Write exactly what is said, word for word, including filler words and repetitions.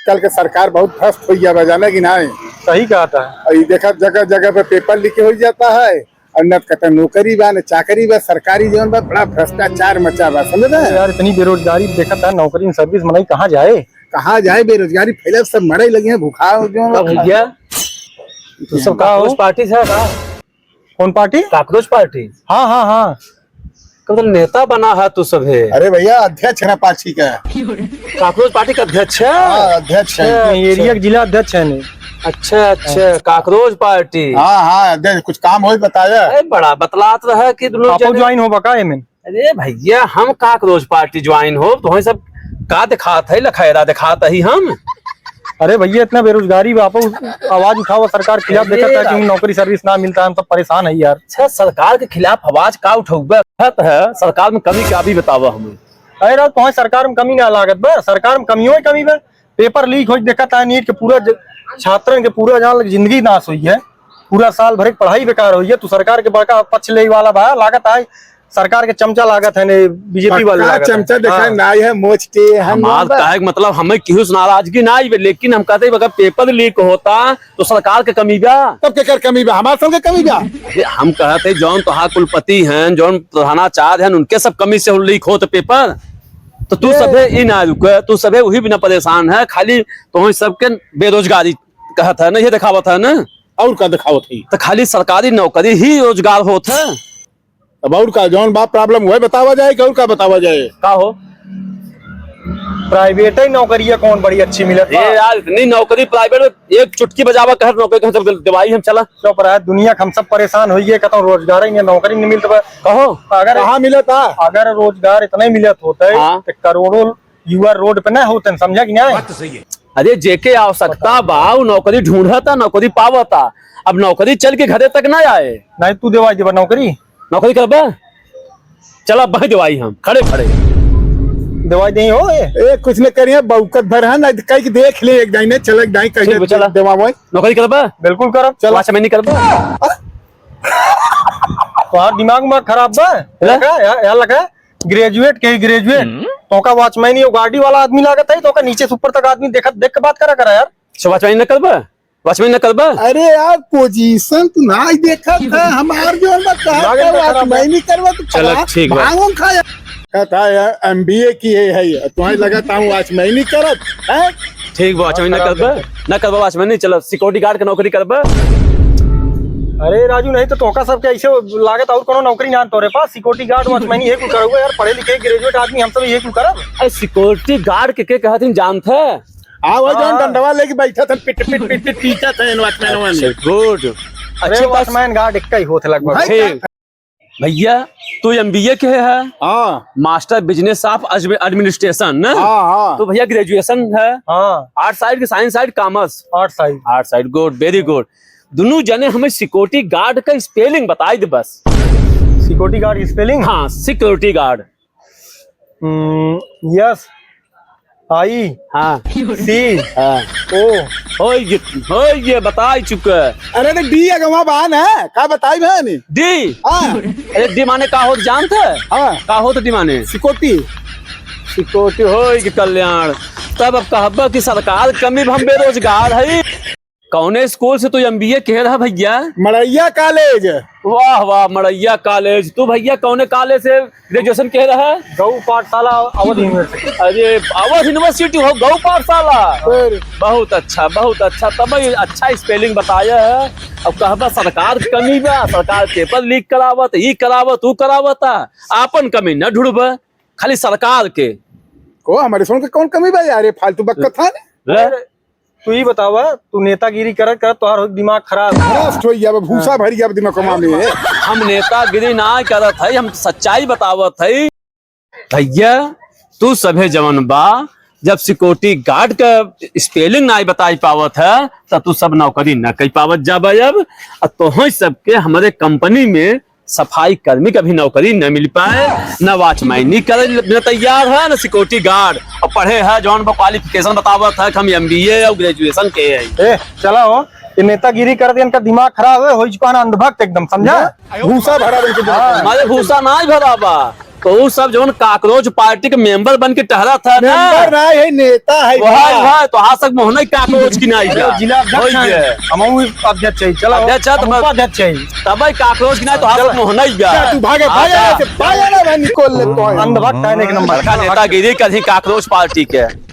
आजकल के सरकार बहुत भ्रष्ट होइ गया बा, जाना कि नाहीं? सही कहा था। और ये देखा, जगह जगह पे पेपर लीक होइ जाता है, और न त कहता नौकरी बा, न चाकरी बा, सरकारी जौन बा, बड़ा भ्रष्टाचार मचा बा, समझे ना? यार, इतनी बेरोजगारी देखत है, नौकरी न सर्विस मनई कहाँ जाए? कहाँ जाए? बेरोजगारी फैले, सब मरे लगे हैं, भूखा जौन तो बा। भैया, तू सब का हो? काकरोच पार्टी से है का? कौन पार्टी? काकरोच पार्टी। हाँ, हाँ, हाँ। कब तो नेता बना है तू सब है? अरे भैया, अध्यक्ष है ना पार्टी का। काकरोच पार्टी का अध्यक्ष है? हाँ, अध्यक्ष है। अच्छा, एरिया का जिला अध्यक्ष है नहीं। अच्छा, अच्छा, काकरोच पार्टी। हाँ, हाँ, अध्यक्ष, कुछ काम हो बताया। अरे, बड़ा बतलात रहा कि दोनों आपको जने ज्वाइन हो बका एमे? अरे भैया, हम काकरोच पार्टी ज्वाइन हो, तो हम सब का दिखात है, लखैरा दिखात ही हम। अरे भैया, इतना बेरोजगारी बा, आप आवाज उठावा, सरकार खिलाफ अरे देखत है कि राम। नौकरी सर्विस ना मिलता है, हम सब परेशान है यार। अच्छा, सरकार के खिलाफ आवाज का उठौबे? कहत है, सरकार में कमी का भी बतावा हमें। अरे राव, तुम्हें सरकार में कमी ना लागत बा, सरकार में कमियों ही कमी बा। पेपर लीक होइ देखत है, नीट के पूरा ज-, छात्रन के पूरा जान लग जिंदगी नाश हुई है, पूरा साल भर के पढ़ाई बेकार हुई है। तू सरकार के बड़का पक्ष लेइ वाला बा, लागत है सरकार के चमचा लागत है ने, बीजेपी वाले पक्का लागत है। चमचा देखा हाँ। ना है मोच के, हम हमार बा। कहे के मतलब, हमें केहू से नाराजगी ना आई, लेकिन हम कहते हैं, अगर पेपर लीक होता तो सरकार के कमी बा। तब केकर कमी बा? हमार सब के कमी बा। अरे, हम कहते हैं, जौन तोहार कुलपति हैं, जौन प्रधानाचार्य हैं, उनके सब कमी से लीक होत पेपर। तो तू ए। सभे ई ना रुके, तू सभे वही बिना परेशान है, खाली तोहई सबके बेरोजगारी कहत है ना, ये दिखावत है ना। और का दिखावत है? तो खाली सरकारी नौकरी ही रोजगार होत है। अब और का, जौन बा प्रॉब्लम वह बतावा जाए कि और का बतावा जाए? का हो? प्राइवेट ही नौकरियां कौन बड़ी अच्छी मिलत बा? ए यार, इतनी नौकरी प्राइवेट में, एक चुटकी बजावा कहत नौकरी कहत सब दिवाई हम, चला। चुप रहा, दुनिया के हम सब परेशान होइए, कहता हूँ रोजगार ही नहीं, नौकरी नहीं मिलत बा। कहो, अगर कहाँ मिलत बा? अगर रोजगार इतना ही मिलत होता है हाँ। तो करोड़ों युवा रोड पे ना होते हैं, समझा कि नहीं? बात तो सही है। अरे जेके आवश्यकता बा, उ नौकरी ढूंढता, नौकरी पावता। अब नौकरी चल के घरे तक ना आए। नहीं, तू देवाई देबा नौकरी? नौकरी करबा? चला, अब भाई देवाई हम, खड़े खड़े। देवाई देई हो, ए? ए, कुछ न करिए, बौकत भर है ना, कहीं के देख ले, एक दाई ने, चल, एक दाई कहीं ठीक बा, चला। देवा भाई। नौकरी करबा? बिल्कुल करब। चला। वॉचमैनी करबा? तोहार दिमाग में खराब बा? ले। लगा, या, या लगा, ग्रेजुएट के ग्रेजुएट। हम्म। तोका वॉचमैनी और गाड़ी वाला आदमी लागत है, तोका नीचे से ऊपर तक आदमी देखत, देख के बात करा करा यार। अच्छा, वॉचमैनी न करबा? वॉचमैन न करबा? अरे यार, पोजीशन तू ना ही देखत है, हमार जो अंदर कहा लागत है, है खराब है। वॉचमैनी करबा, तू चलो, खा, ठीक बा। भांगन खाया। कहता है यार, एमबीए किहे है, तुम्हें लगा था वॉचमैनी करत है? ठीक बा, वॉचमैन न खराब करबा? है। न करबा वॉचमैनी, चलो, सिक्योरिटी गार्ड के नौकरी करबा? अरे राजू, नहीं तो तोका सबके ऐसे लागत और कोनो नौकरी ना तोरे पास, सिक्योरिटी गार्ड, वॉचमैनी ये कुल करबा यार, पढ़े लिखे ग्रेजुएट आदमी, हम सब ये कुल करब। अरे सिक्योरिटी गार्ड के, के कहत ही जानत है? हाँ, वही जौन हाँ। डंडवा लेके बैठा था, पिट, पिट, पिट, पिट, पीटा था इन वॉचमैनवा ने। अच्छा, गुड। अरे, अच्छी बात। वॉचमैन गार्ड एक ही होत लगभग। भाई, ठीक। भैया, तू एमबीए के है? हाँ। Master Business of Admi-, Administration, ना? हाँ, हाँ। तो भैया, ग्रेजुएशन है? हाँ। आर्ट साइड के, साइंस साइड, कॉमर्स? आर्ट साइड। आर्ट साइड, गुड, वेरी गुड। दोनों जने हमें सिक्योरिटी गार्ड का स्पेलिंग बताई दे बस। सिक्योरिटी गार्ड की स्पेलिंग? हाँ, सिक्योरिटी गार्ड। हम्म, एस, आई, हाँ। सी, हाँ। ओ। होई गे, होई गे, बताई चुके। अरे तो डी अगवा बा ना, का बताई बहन? डी? हाँ। अरे डी माने का होत जानत है? हाँ। का होत डी माने? सिक्योरिटी। सिक्योरिटी होई गे कल्याण। तब अब कहबा कि सरकार कमी, हम बेरोजगार है। कौने स्कूल से तू एमबीए के रहा भैया? मड़ैया कॉलेज। वाह, वाह, मड़ैया कॉलेज। तू भैया कौने कॉलेज से ग्रेजुएशन के रहा? गौ पाठशाला अवध यूनिवर्सिटी। अरे, अवध यूनिवर्सिटी हो, गौ पाठशाला। फिर? बहुत अच्छा, बहुत अच्छा। तब ये अच्छा स्पेलिंग बताया है। अब कहबा सरकार के कमी बा, सरकार पेपर लीक करावत, ई करावत, ऊ करावत, आपन कमी न ढूंढबा, खाली सरकार के। को हमारे सुन के कौन कमी बा यार, ये फालतू बकत है। ले। तू ही बतावा, तू नेतागिरी करत करत तोहार हो दिमाग खराब। भ्रष्ट हो गया बा, भूसा हाँ। भर गया बा दिमाग में। हम नेतागिरी ना करत है, हम सच्चाई बतावत है। भैया, तू सभे जवन बा, जब सिक्योरिटी गार्ड का स्पेलिंग ना बताई पावत है, तो तू सब नौकरी ना कर पावत जाबा अब। और तोहई सबके हमारे कंपनी में सफाई कर्मी का भी नौकरी न मिल पाए, न वॉचमैनी करे न तैयार है, न सिक्योरिटी गार्ड। और पढ़े है, जौन बा क्वालिफिकेशन बतावत है कि हम एमबीए और ग्रेजुएशन के है। ए, चला हो, ये नेतागिरी करत इनका दिमाग खराब है, हो चुका है अंधभक्त एकदम, समझा? भूसा भरा बन के हाँ। हमारे भूसा ना ही भरा बा, तो उ सब जौन काकरोच पार्टी के मेंबर बन के टहरत है ना। मेंबर ना, यही नेता है वह बा। है, तो आज तक मोहना ही काकरोच की नहीं अरे, गया। जिला अध्यक्ष वही है। है। हम अध्यक्ष है, चलो। अध्यक्ष है, तो हम मैं उपाध्यक्ष है। तब ही काकरोच की नहीं, तो आज तक चलो। मोहना ही गया। जा, तू भागे, भागे, हाँ, यहाँ से भागे ना, भाई, निकल ले तो है। अंधभक्त है, एक नंबर। बड़का नेतागिरी करही काकरोच पार्टी के।